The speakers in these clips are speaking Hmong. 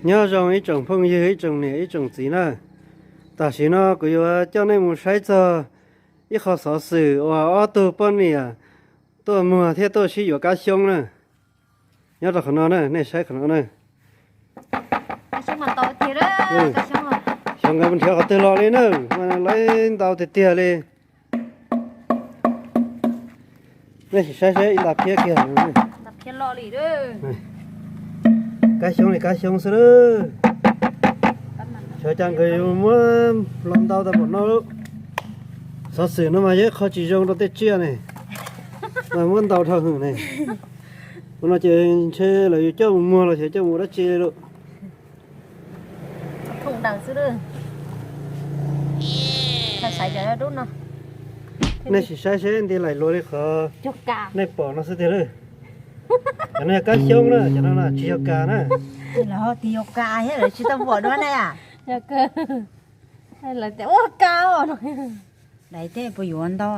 Nyob zoo ib tsoom phooj ywg, ib tsoom niam, ib tsoom txiv na. Tam sim no kuv yuav coj nej mus saib txog ib qho xov xwm uas ob tug poj niam tuaj muag thiab tuaj sib yuav kab xyoob na. Nyob rau qhov no na, nej saib qhov no na. Xyov nkawd nrhiav qhov twg los li na, mas lawv ntau tiag tiag li. Nej sim saib seb ib nta phiab kiag. Kab xyoob li kab xyoob xwb lawm. Xyov cas nkawd yuav muab los ntau tau npaum no. Xov xwm no mas yog ib qho tsis zoo rau tej tsiaj ne, mas muab ntau dhau hwv ne. Ua no ces ntshe lawv yuav coj mus muag los xyov coj mus ua dab tsi li lawm. Nej sim saib seb nti laim luag li qhov nej pom no xwb tiag lawm. Cov no yog kab xyoob na, cov no tsis yog kas na. Lawv ho tias yog kas thiab lawv tsis tau pom dua na. Lawv tias ua kas os. Dais tej puas yuav ntau?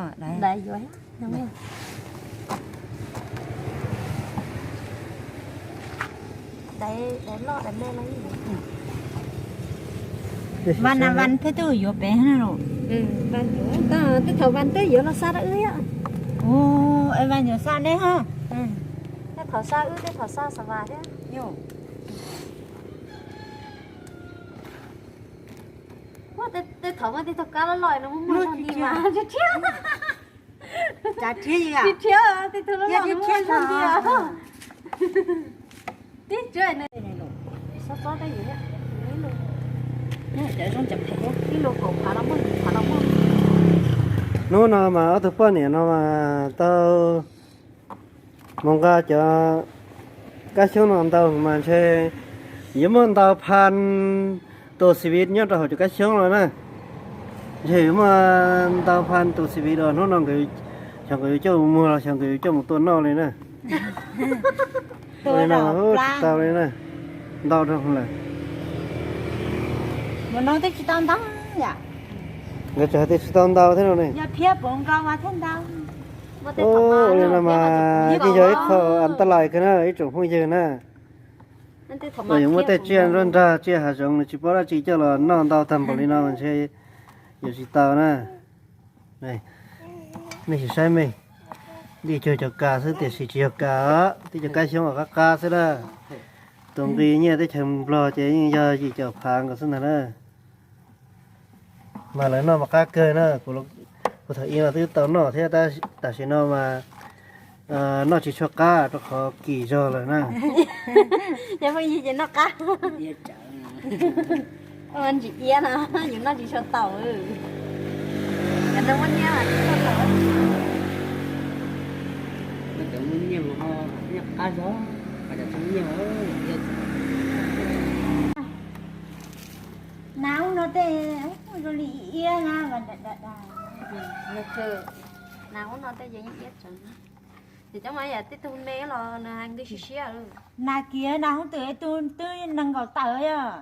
Vas na vas thiab twb yuav pem na los. Tej thaum vas twb yuav los xa rau wb thiab. Es vas yuav xa nej ho. Tej thaum xa wb, tej thaum xa xav vas thiab. Tej thaum mas tej tug kab loj loj no muaj muaj zog nti mas tsis rhiab. Tsis rhiab, tej tug loj loj no muaj muaj zog nti. Tib tsuav, tib lus kaum phav los muaj, phav los muaj. Hnub no mas ob tug poj niam no mas tau mus nqa cov kab xyoob no ntau mas ntshe yuav muaj ntau pha tus xi viv nyob rau hauv cov kab xyoob los na. Ntshe yuav muaj ntau pha tus xi viv los hnub no nkawd, xyov nkawd yuav coj mus muag los xyov nkawd yuav coj mus tua noj li na. Ua li no tsis tau li na, ntau rau lawm. Nkawd tseem hais tias tsis tau ntau thiab no ne. Ua li no mas yeej yog ib qho antalais kawg na ib tsoom phooj ywg na. Uas yuav muab tej tsiaj nruab nrag tsiaj hav zoov nws tsis paub dab tsi coj los noj ntau tag npaum li no mas ntshe yuav tsis tau na. Nej sim saib me, nti cuag cov kas xwb tiam sis tsis yog kas, tib cov kab xyoob uas qab qab xwb na. Tus nqi nyiaj teb chaws Nplog ces yeej yog yim caum phav nkaus xwb ntag na. Mas lawv noj mas qab kawg na, kuv thaum ub los twb tau noj thiab, tam sim no mas noj tsis tshua qab rau qhov kim zog lawm na. Yog pheej yig ces noj qab. Ntsis iab no yus noj tsis tshua tau. Cov no muaj nyiaj mas tsis tshua tau. Cov muaj nyiaj mas ho noj qab zog, cov tsis muaj nyiaj mas iab. Nas ub no tej zoo li iab na. Nas ub no tej yeej iab tsev. Ces cov mas yam tej tug me los nws hais nqi siab siab. Nas kiag nas ub twb, twb nees nkaum tawm yog.